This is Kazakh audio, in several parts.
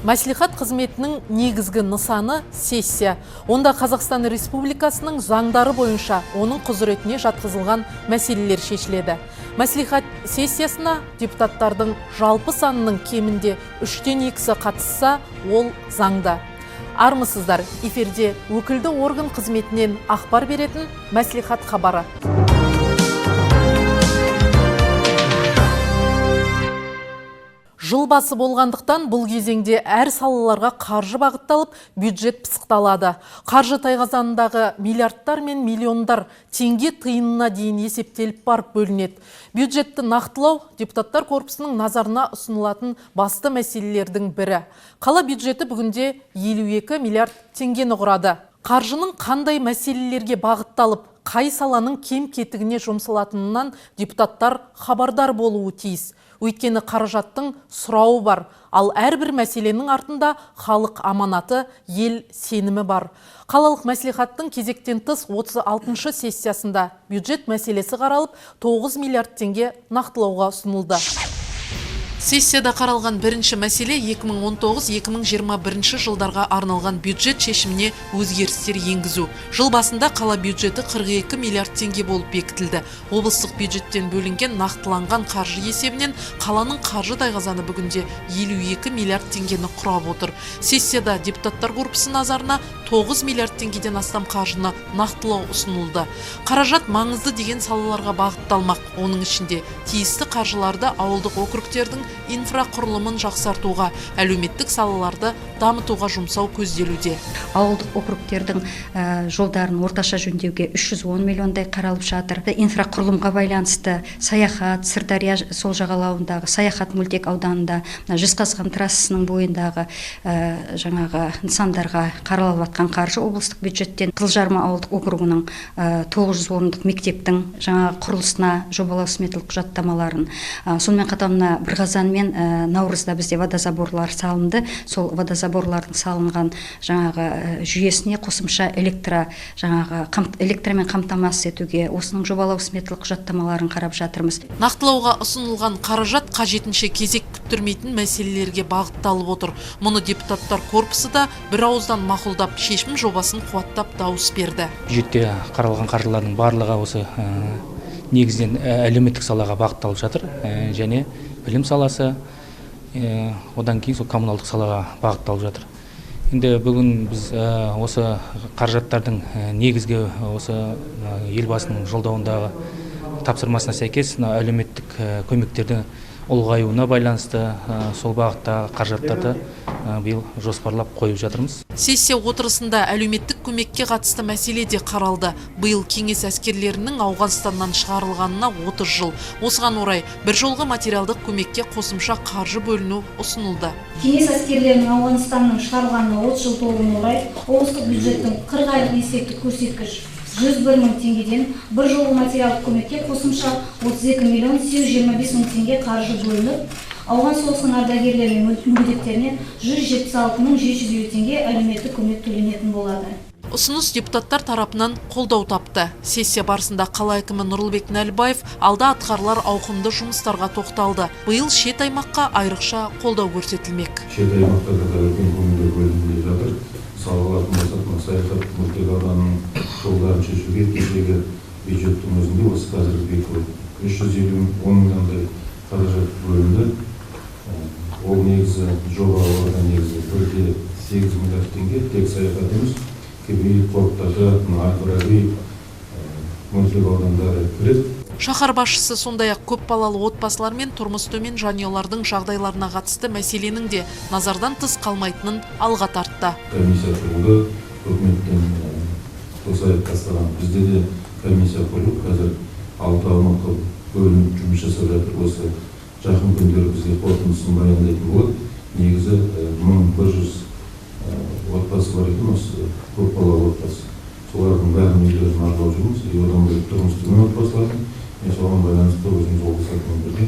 Мәслихат қызметінің негізгі нысаны – сессия. Онда Қазақстан Республикасының заңдары бойынша оның құзыретіне жатқызылған мәселелер шешіледі. Мәслихат сессиясына депутаттардың жалпы санының кемінде үштен екісі қатысса, ол заңды. Армысыздар, эфирде өкілді орган қызметінен ақпар беретін Мәслихат хабары. Жыл басы болғандықтан, бұл кезеңде әр салаларға қаржы бағытталып, бюджет пысықталады. Қаржы тайқазанындағы миллиардтар мен миллиондар теңге тиынына дейін есептеліп барып бөлінеді. Бюджетті нақтылау – депутаттар корпусының назарына ұсынылатын басты мәселелердің бірі. Қала бюджеті бүгінде 52 миллиард теңгені құрады. Қаржының қандай мәселелерге бағытталып, қай саланың кем кетігіне жұмсалатынынан депутаттар хабардар болуы тиіс. Өйткені қаражаттың сұрауы бар, ал әрбір мәселенің артында халық аманаты, ел сенімі бар. Қалалық мәслихаттың кезектен тыс 36 сессиясында бюджет мәселесі қаралып, 9 миллиард теңге нақтылауға ұсынылды. Сессияда қаралған бірінші мәселе – 2019-2021 жылдарға арналған бюджет шешіміне өзгерістер енгізу. Жыл басында қала бюджеті 42 миллиард теңге болып бекітілді. Облыстық бюджеттен бөлінген нақтыланған қаржы есебінен қаланың қаржы тайқазаны бүгінде 52 миллиард теңгені құрап отыр. Сессияда депутаттар корпусы назарына 9 миллиард теңгеден астам қаржыны нақтылау ұсынылды. Қаражат маңызды деген салаларға бағытталмақ. Оның ішінде тиісті қаржыларды ауылдық округтердің инфрақұрылымын жақсартуға, әлеуметтік салаларды дамытуға жұмсау көзделуде. Ауылдық округтердің жолдарын орташа жөндеуге 310 миллиондай қаралып жатыр. Инфрақұрылымға байланысты Саяхат, Сырдария сол жағалауындағы, Саяхат мөлтек ауданында, мына Жезқазған трассасының бойындағы жаңағы нысандарға қаралып жатқан қаржы облыстық бюджеттен. Қызылжарма ауылдық округінің 900 орындық мектептің жаңағы құрылысына жобалау сметалық құжаттамаларын, сонымен қатар мына Бірқазан мен Наурызда бізде водозаборлар салынды. Сол водозаборлардың салынған жаңағы жүйесіне қосымша электро жаңағы электрмен қамтамасыз етуге осының жобалау сметалық құжаттамаларын қарап жатырмыз. Нақтылауға ұсынылған қаражат қажетінше кезек күттірмейтін мәселелерге бағытталып отыр. Мұны депутаттар корпусы да бір ауыздан мақұлдап, шешім жобасын қуаттап дауыс берді. Бюджетте қаралған қаржылардың барлығы осы негізінен әлеуметтік салаға бағытталып жатыр және білім саласы, одан кейін сол коммуналдық салаға бағытталып жатыр. Енді бүгін біз осы қаражаттардың негізгі осы Елбасының жолдауындағы тапсырмасына сәйкес мына әлеуметтік көмектердің ұлғаюына байланысты сол бағыттағы қаражаттарды биыл жоспарлап қойып жатырмыз. Сессия отырысында әлеуметтік көмекке қатысты мәселе де қаралды. Биыл кеңес әскерлерінің Ауғанстаннан шығарылғанына 30 жыл. Осыған орай бір жолғы материалдық көмекке қосымша қаржы бөліну ұсынылды. Кеңес әскерлерінің Ауғанстаннан шығарылғанына 30 жыл толуына орай облыстық бюджеттің 40 айлық есептік көрсеткіш 101 мың теңгеден бір жолғы материалдық көмекке қосымша 32 миллион 825 мың теңге қаржы бөлініп, Ауған соғысының ардагерлері мен мүгедектеріне 176 мың 750 теңге әлеуметтік көмек төленетін болады. Ұсыныс депутаттар тарапынан қолдау тапты. Сессия барысында қала әкімі Нұрлыбек Нәлібаев алда атқарылар ауқымды жұмыстарға тоқталды. Биыл шет аймаққа айрықша қолдау көрсетілмек. Шет аймақтарға да үлкен көңілдер бөлініп жатыр. Мысалға алатын болсақ, мына Саяхат мөлтек ауданының жолдарын шешуге кешегі бюджеттің өзінде, осы қазіргі бекітіліп, 350 он миллиондай қаражат бөлінді. Ол негізі жоба оларға негізі 1,8 миллиард теңге. Тек Саяхат емес, Кебей, Қорғытата, мына әл Фараби мөлтек аудандары кіреді. Шаһар басшысы сондай-ақ көпбалалы отбасылар мен тұрмысы төмен жанұялардың жағдайларына қатысты мәселенің де назардан тыс қалмайтынын алға тартты. Комиссия құрылды үкіметтен, Досаев бастаған. Бізде де комиссия құрылып, қазір алты аумаққа бөлініп жұмыс жасап жатыр. Осы жақын күндері бізге қорытындысын баяндайтын болады. Негізі 1100 отбасы бар екен осы көпбалалы отбасы. Солардың бәрінің үйлерін аралап жүрміз. И одан бөлек тұрмысы төмен отбасылардың мен соған байланысты өзіміз облыс әкімімен бірге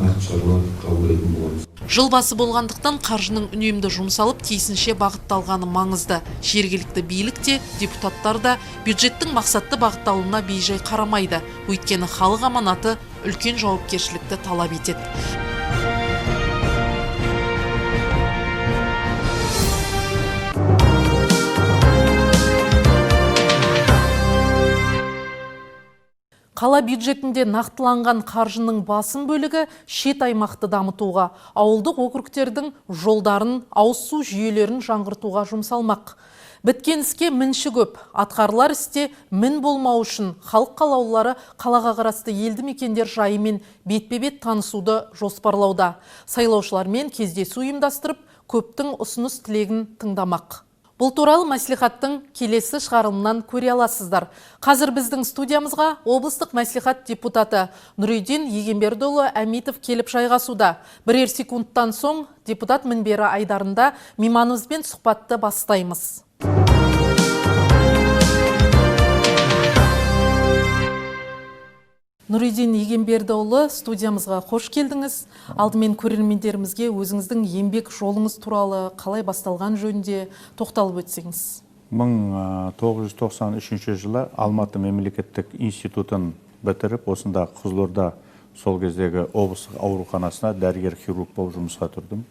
нақты шаралар қабылдайтын боламыз. Жыл басы болғандықтан, қаржының үнемді жұмсалып, тиісінше бағытталғаны маңызды. Жергілікті билік те, депутаттар да бюджеттің мақсатты бағытталуына бейжай қарамайды. Өйткені халық аманаты үлкен жауапкершілікті талап етеді. Қала бюджетінде нақтыланған қаржының басым бөлігі шет аймақты дамытуға, ауылдық округтердің жолдарын, ауыз су жүйелерін жаңғыртуға жұмсалмақ. Біткен іске мінші көп, атқарылар істе мін болмау үшін халық қалаулылары қалаға қарасты елді мекендер жайымен бетпе-бет танысуды жоспарлауда. Сайлаушылармен кездесу ұйымдастырып, көптің ұсыныс тілегін тыңдамақ. Бұл туралы мәслихаттың келесі шығарылымынан көре аласыздар. Қазір біздің студиямызға облыстық мәслихат депутаты Нұридин Егембердіұлы Әмитов келіп жайғасуда. Бірер секундтан соң депутат мінбері айдарында мейманымызбен сұхбатты бастаймыз. Нұридин Егембердіұлы, студиямызға қош келдіңіз. Алдымен көрермендерімізге өзіңіздің еңбек жолыңыз туралы, қалай басталған жөнінде тоқталып өтсеңіз. 1993 жылы Алматы мемлекеттік институтын бітіріп, осында Қызылорда сол кездегі облыстық ауруханасына дәрігер хирург болып жұмысқа тұрдым.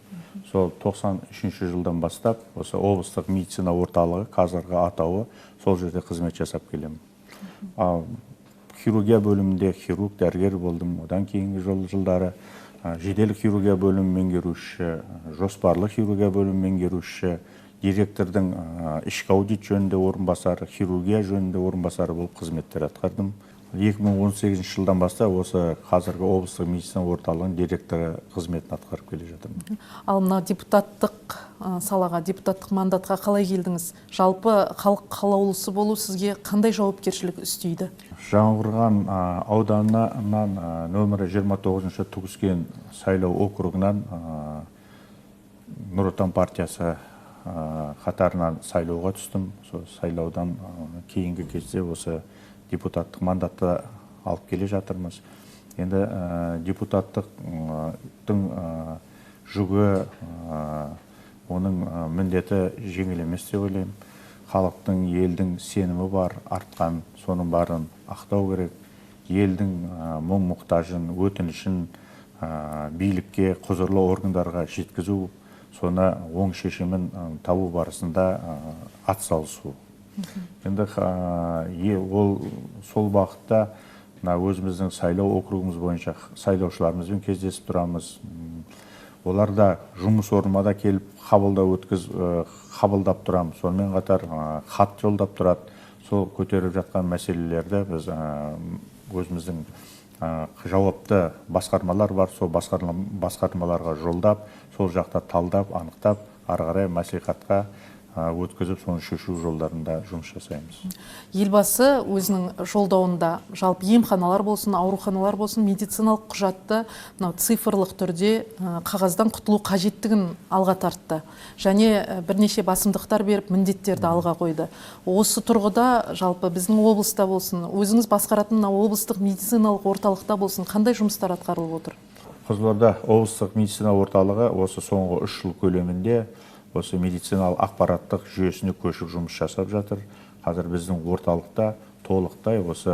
Сол 93 жылдан бастап осы облыстық медицина орталығы, қазіргі атауы, сол жерде қызмет жасап келемін. Хирургия бөлімінде хирург дәрігер болдым. Одан кейінгі жылдары жедел хирургия бөлімі меңгеруші, жоспарлы хирургия бөлімі меңгеруші, директордың ішкі аудит жөнінде орынбасары, хирургия жөнінде орынбасары болып қызметтер атқардым. 2018 жылдан бастап осы қазіргі облыстық медицина орталығының директоры қызметін атқарып келе жатырмын. Ал мына депутаттық салаға, депутаттық мандатқа қалай келдіңіз? Жалпы халық қалаулысы болу сізге қандай жауапкершілік үстейді? Жаңақорған ауданынан нөмірі 29-шы Түгіскен сайлау округынан Нұр Отан партиясы қатарынан сайлауға түстім. Сол сайлаудан кейінгі кезде осы депутаттық мандатты алып келе жатырмыз. Енді депутаттықтың жүгі, оның міндеті жеңіл емес деп ойлаймын. Халықтың, елдің сенімі бар, артқан, соның барын ақтау керек. Елдің мұң-мұқтажын, өтінішін билікке, құзырлы органдарға жеткізу, соны оң шешімін табу барысында атсалысу. Енді ол сол бағытта мына өзіміздің сайлау округіміз бойынша сайлаушыларымызбен кездесіп тұрамыз. Олар да жұмыс орныма да келіп қабылдау қабылдап тұрамыз. Сонымен қатар хат жолдап тұрады. Сол көтеріп жатқан мәселелерді біз өзіміздің жауапты басқармалар бар, сол басқармаларға жолдап, сол жақта талдап, анықтап, ары қарай мәслихатқа өткізіп, соны шешу жолдарында жұмыс жасаймыз. Елбасы өзінің жолдауында жалпы емханалар болсын, ауруханалар болсын, медициналық құжатты мынау цифрлық түрде қағаздан құтылу қажеттігін алға тартты. Және бірнеше басымдықтар беріп, міндеттерді алға қойды. Осы тұрғыда жалпы біздің облыста болсын, өзіңіз басқаратын мынау облыстық медициналық орталықта болсын, қандай жұмыстар атқарылып отыр? Қызылорда облыстық медицина орталығы осы соңғы 3 жыл көлемінде осы медициналық ақпараттық жүйесіне көшіп жұмыс жасап жатыр. Қазір біздің орталықта толықтай осы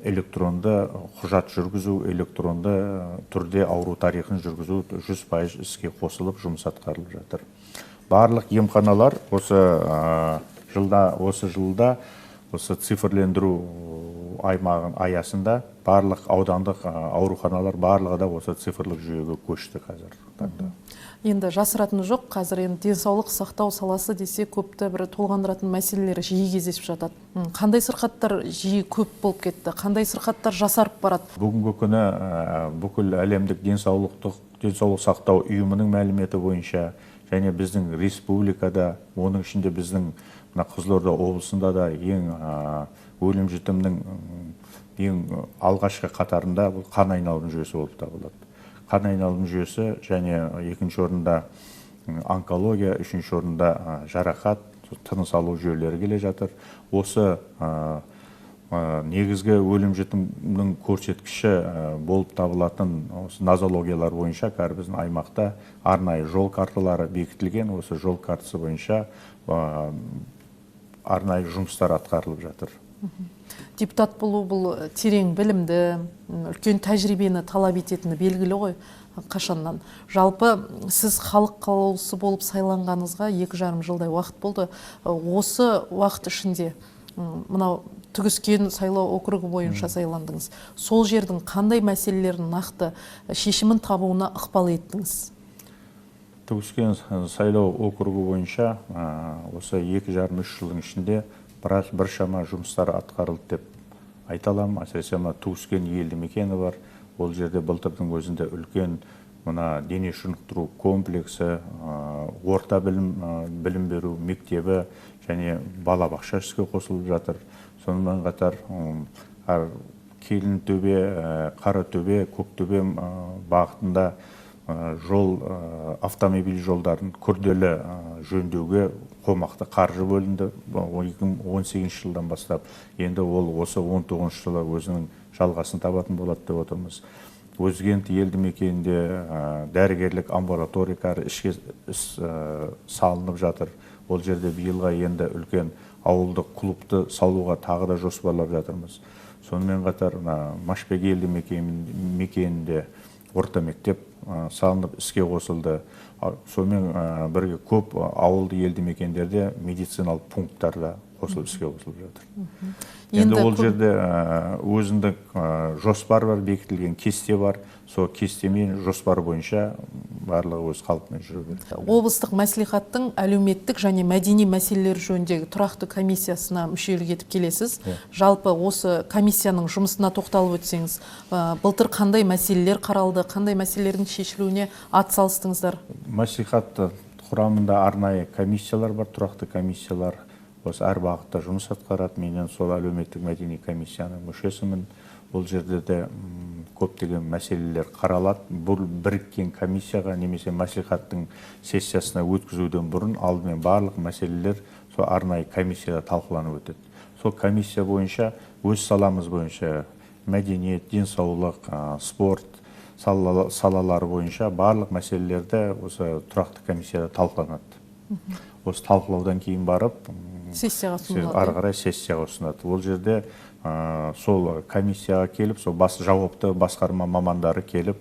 электронды құжат жүргізу, электронды түрде ауру тарихын жүргізу 100% іске қосылып жұмыс атқарылып жатыр. Барлық емханалар осы жылда осы цифрлендіру аймағын аясында барлық аудандық ауруханалар барлығы да осы цифрлық жүйеге көшті қазір таңда. Енді жасыратыны жоқ, қазір енді денсаулық сақтау саласы десе көпті бір толғандыратын мәселелер жиі кездесіп жатады. Қандай сырқаттар жиі көп болып кетті, қандай сырқаттар жасарып барады? Бүгінгі күні бүкіл әлемдік денсаулық сақтау ұйымының мәліметі бойынша және біздің республикада, оның ішінде біздің мына Қызылорда облысында да ең өлім жітімнің ең алғашқы қатарында бұл қан айналым жүйесі болып табылады. Қан айналым жүйесі және екінші орында онкология, үшінші орында жарақат, тыныс алу жүйелері келе жатыр. Осы негізгі өлім жітімнің көрсеткіші болып табылатын осы нозологиялар бойынша қазір біздің аймақта арнайы жол карталары бекітілген. Осы жол картасы бойынша арнайы жұмыстар атқарылып жатыр. Депутат болу бұл терең білімді, үлкен тәжірибені талап ететіні белгілі ғой қашаннан. Жалпы сіз халық қалаулысы болып сайланғаныңызға 2,5 жылдай уақыт болды. Осы уақыт ішінде Мынау Түгіскен сайлау округі бойынша сайландыңыз. Сол жердің қандай мәселелерін нақты шешімін табуына ықпал еттіңіз? Түгіскен сайлау округі бойынша осы 2,5-3 жылдың ішінде біршама жұмыстар атқарылды деп айта аламын. Әсіресе мына Түгіскен елді мекені бар. Ол жерде былтырдың өзінде үлкен мына дене шынықтыру комплексі, орта білім беру мектебі және балабақша іске қосылып жатыр. Сонымен қатар Келінтөбе, Қаратөбе, Көктөбе бағытында жол, автомобиль жолдарын күрделі жөндеуге қомақты қаржы бөлінді 2018 жылдан бастап. Енді ол осы 19 жылы өзінің жалғасын табатын болады деп отырмыз. Өзгент елді мекенінде дәрігерлік амбулатория ішке салынып жатыр. Ол жерде биылға енді үлкен ауылдық клубты салуға тағы да жоспарлап жатырмыз. Сонымен қатар Машбек елді мекенінде орта мектеп салынып іске қосылды. Сонымен бірге көп ауылды елді мекендерде медициналық пункттар да қосылып іске қосылып жатыр. Енді ол жерде өзіндік жоспар бар, бекітілген кесте бар. Сол кестемен жоспар бойынша барлығы өз қалпымен жүре береді. Облыстық мәслихаттың әлеуметтік және мәдени мәселелер жөніндегі тұрақты комиссиясына мүшелік етіп келесіз. Жалпы осы комиссияның жұмысына тоқталып өтсеңіз, былтыр қандай мәселелер қаралды, қандай мәселелердің шешілуіне атсалыстыңыздар? Мәслихат құрамында арнайы комиссиялар бар, тұрақты комиссиялар. Осы әр бағытта жұмыс атқарады. Менен сол әлеуметтік мәдени комиссияның мүшесімін. Ол жерде де көптеген мәселелер қаралады. Бұл біріккен комиссияға немесе мәслихаттың сессиясына өткізуден бұрын алдымен барлық мәселелер сол арнайы комиссияда талқыланып өтеді. Сол комиссия бойынша өз саламыз бойынша мәдениет, денсаулық, спорт салалары бойынша барлық мәселелерді осы тұрақты комиссияда талқыланады. Осы талқылаудан кейін барып сессияға ұсынылады. Ары қарай сессияға ұсынады. Ол жерде сол комиссияға келіп, сол жауапты басқарма мамандары келіп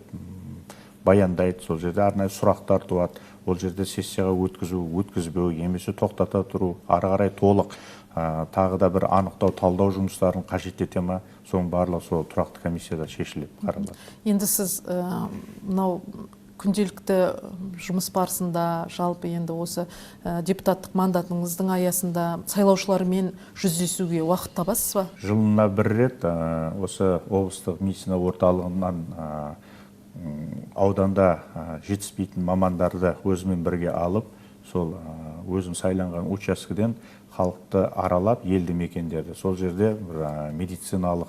баяндайды. Сол жерде арнайы сұрақтар туады. Ол жерде сессияға өткізу, өткізбеу, немесе тоқтата тұру, ары қарай толық тағы да бір анықтау, талдау жұмыстарын қажет ете ма, соның барлығы сол тұрақты комиссияда шешіліп қаралады. Енді сіз мынау күнделікті жұмыс барысында, жалпы енді осы депутаттық мандатыңыздың аясында сайлаушылармен жүздесуге уақыт табасыз ба? Жылына бір рет осы облыстық медицина орталығынан ауданда жетіспейтін мамандарды өзімен бірге алып, сол өзім сайланған учаскеден халықты аралап, елді мекендерді, сол жерде бір медициналық,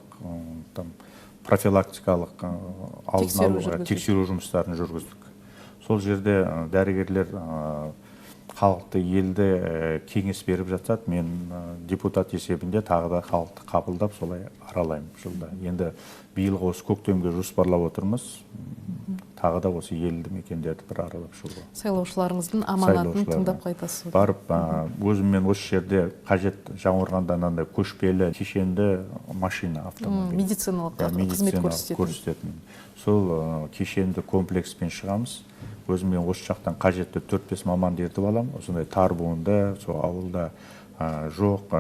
профилактикалық алдын алу тексеру жұмыстарын жүргіздік. Сол жерде дәрігерлер халықты, елді кеңес беріп жатады. Мен депутат есебінде тағы да халықты қабылдап солай аралаймын жылда. Енді биылғы осы көктемге жоспарлап отырмыз. Тағы да осы елді мекендерді бір аралап шығуға. Сайлаушыларыңыздың аманатын тыңдап қайтасыз. Барып, өзіммен осы жерде қажет Жаңақорғанда мынандай көшпелі кешенді машина, автомобиль. Медициналық қызмет көрсететін. Сол кешенді комплекспен шығамыз. Өзіммен осы жақтан қажетті 4-5 маманды ертіп аламын. Осындай тар буынды, сол ауылда жоқ,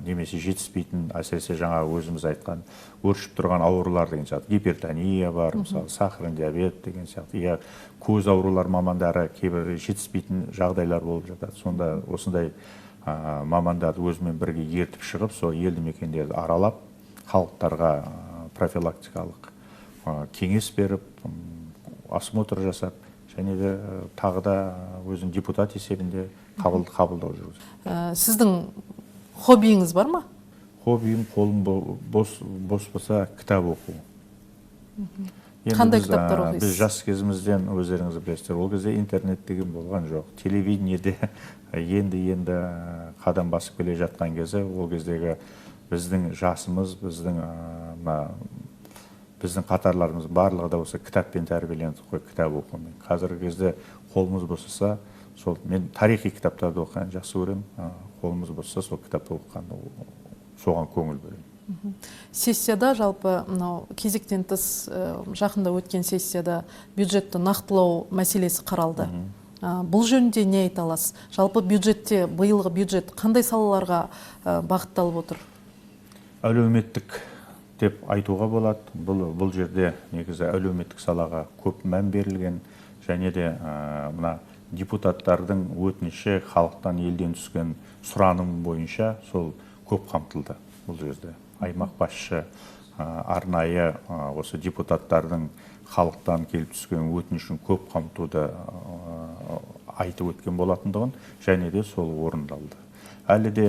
немесе жетіспейтін, әсіресе жаңа өзіміз айтқан өршіп тұрған аурулар деген сияқты, гипертония бар, мысалы, сахарный диабет деген сияқты, я көз аурулар мамандары кейбір жетіспейтін жағдайлар болып жатады. Сонда осындай мамандарды өзімен бірге ертіп шығып, сол елді мекендерді аралап, халықтарға профилактикалық кеңес беріп, осмотр жасап, және де тағы да өзім депутат есебінде қабылдау жүргіземін. Сіздің хоббиіңіз бар ма? Хоббиім қолым бос болса кітап оқу. Қандай кітаптар оқисыз? Біз жас кезімізден өздеріңіз білесіздер, ол кезде интернет деген болған жоқ. Телевидениеде енді қадам басып келе жатқан кезде, ол кездегі біздің жасымыз, біздің қатарларымыз барлығы да осы кітаппен тәрбиелендік қой, кітап оқумен. Қазіргі кезде қолымыз босаса, сол мен тарихи кітаптарды оқығанды жақсы көремін. Қолымыз босаса, сол кітапты оқығанды, соған көңіл бөлемін. Сессияда жалпы мынау кезектен тыс жақында өткен сессияда бюджетті нақтылау мәселесі қаралды. Бұл жөнінде не айта аласыз? Жалпы бюджетте биылғы бюджет қандай салаларға бағытталып отыр? Әлеуметтік деп айтуға болады. Бұл жерде негізі әлеуметтік салаға көп мән берілген, және де мына депутаттардың өтініші, халықтан, елден түскен сұраным бойынша сол көп қамтылды. Бұл жерде аймақ басшы арнайы осы депутаттардың халықтан келіп түскен өтінішін көп қамтуды айтып өткен болатындығын, және де сол орындалды. Әлі де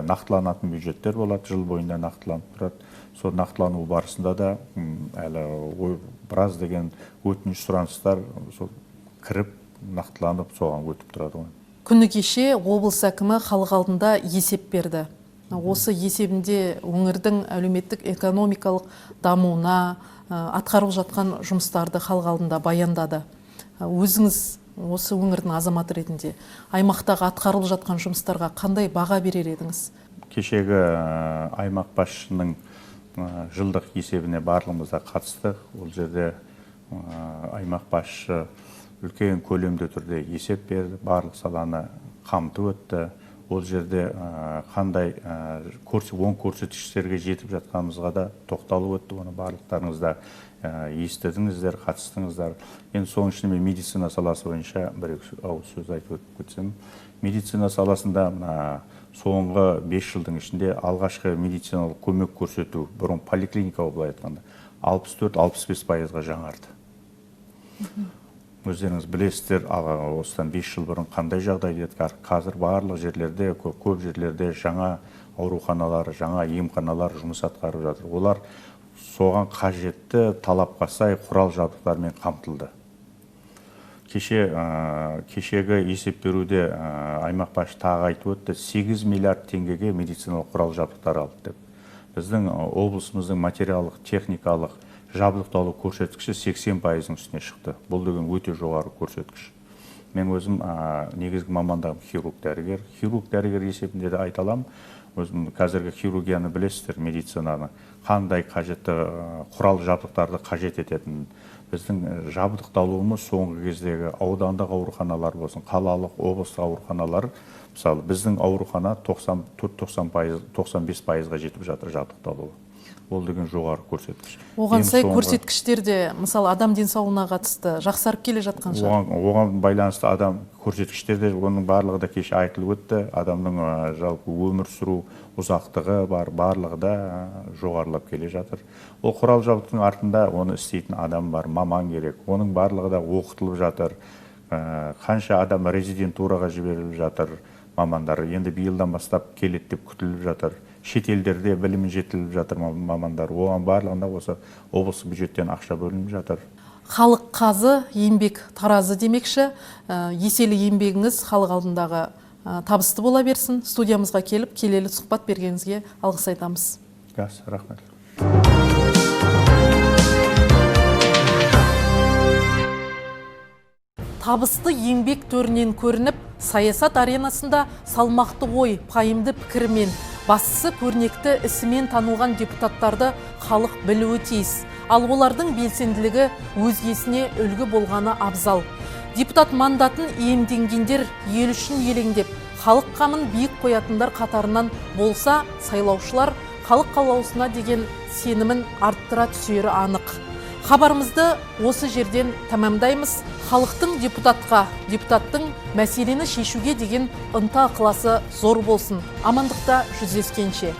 нақтыланатын бюджеттер болады, жыл бойында нақтыланып тұрады. Сол нақтылану барысында да әлі біраз деген өтініш сұраныстар сол кіріп, нақтыланып, соған өтіп тұрады ғой. Күні кеше облыс әкімі халық алдында есеп берді. Осы есебінде өңірдің әлеуметтік экономикалық дамуына атқарылып жатқан жұмыстарды халық алдында баяндады. Өзіңіз осы өңірдің азаматы ретінде аймақтағы атқарылып жатқан жұмыстарға қандай баға берер едіңіз? Кешегі аймақ басшысының жылдық есебіне барлығымыз да қатыстық. Ол жерде аймақ басшысы үлкен көлемді түрде есеп берді, барлық саланы қамтып өтті. Ол жерде қандай оң көрсеткіштерге жетіп жатқанымызға да тоқталып өтті. Оны барлықтарыңыз да естідіңіздер, қатыстыңыздар. Енді соның ішінде мен медицина саласы бойынша бір екі ауыз сөз айтып өтіп кетсем, медицина саласында мына соңғы 5 жылдың ішінде алғашқы медициналық көмек көрсету, бұрын поликлиника былай айтқанда, 64-65%-ға жаңарды. Өздеріңіз білесіздер, осыдан 5 жыл бұрын қандай жағдай еді, қазір барлық жерлерде, көп жерлерде жаңа ауруханалар, жаңа емханалар жұмыс атқарып жатыр. Олар соған қажетті талапқа сай құрал жабдықтармен қамтылды. Кешегі есеп беруде аймақ басшысы тағы айтып өтті, 8 миллиард теңгеге медициналық құрал жабдықтар алды деп. Біздің облысымыздың материалдық, техникалық жабдықталу көрсеткіші 80%-ның үстіне шықты. Бұл деген өте жоғары көрсеткіш. Мен өзім негізгі мамандығым хирург дәрігер. Хирург дәрігер есебінде де айта аламын. Өзім қазіргі хирургияны білесіздер, медицинаны, қандай қажетті құрал жабдықтарды қажет ететінін. Біздің жабдықталуымыз соңғы кездегі аудандық ауруханалар болсын, қалалық, облыстық ауруханалар, мысалы, біздің аурухана 95%-ға жетіп жатыр жабдықталуы. Ол деген жоғары көрсеткіш. Оған сай көрсеткіштер де, мысалы, адам денсаулығына қатысты жақсарып келе жатқан шығар. Оған байланысты адам көрсеткіштер де, оның барлығы да кеше айтылып өтті. Адамның жалпы өмір сүру ұзақтығы бар, барлығы да жоғарылап келе жатыр. Ол құрал жабдықтың артында оны істейтін адам бар, маман керек. Оның барлығы да оқытылып жатыр. Қанша адам резидентураға жіберіліп жатыр мамандар. Енді биылдан бастап келеді деп күтіліп жатыр. Шетелдерде білімі жетіліп жатыр мамандар. Оған барлығында осы облыстық бюджеттен ақша бөлініп жатыр. Халық қазы, еңбек таразы демекші, еселі еңбегіңіз халық алдындағы табысты бола берсін. Студиямызға келіп, келелі сұхбат бергеніңізге алғыс айтамыз. Жақсы, рахмет. Табысты еңбек төрінен көрініп, саясат аренасында салмақты ой, пайымды пікірмен, бастысы көрнекті ісімен танылған депутаттарды халық білуі тиіс. Ал олардың белсенділігі өзгесіне үлгі болғаны абзал. Депутат мандатын иемденгендер ел үшін елеңдеп, халық қамын биік қоятындар қатарынан болса, сайлаушылар халық қалаусына деген сенімін арттыра түсері анық. Хабарымызды осы жерден тәмамдаймыз. Халықтың депутатқа, депутаттың мәселені шешуге деген ынта ықыласы зор болсын. Амандықта жүздескенше.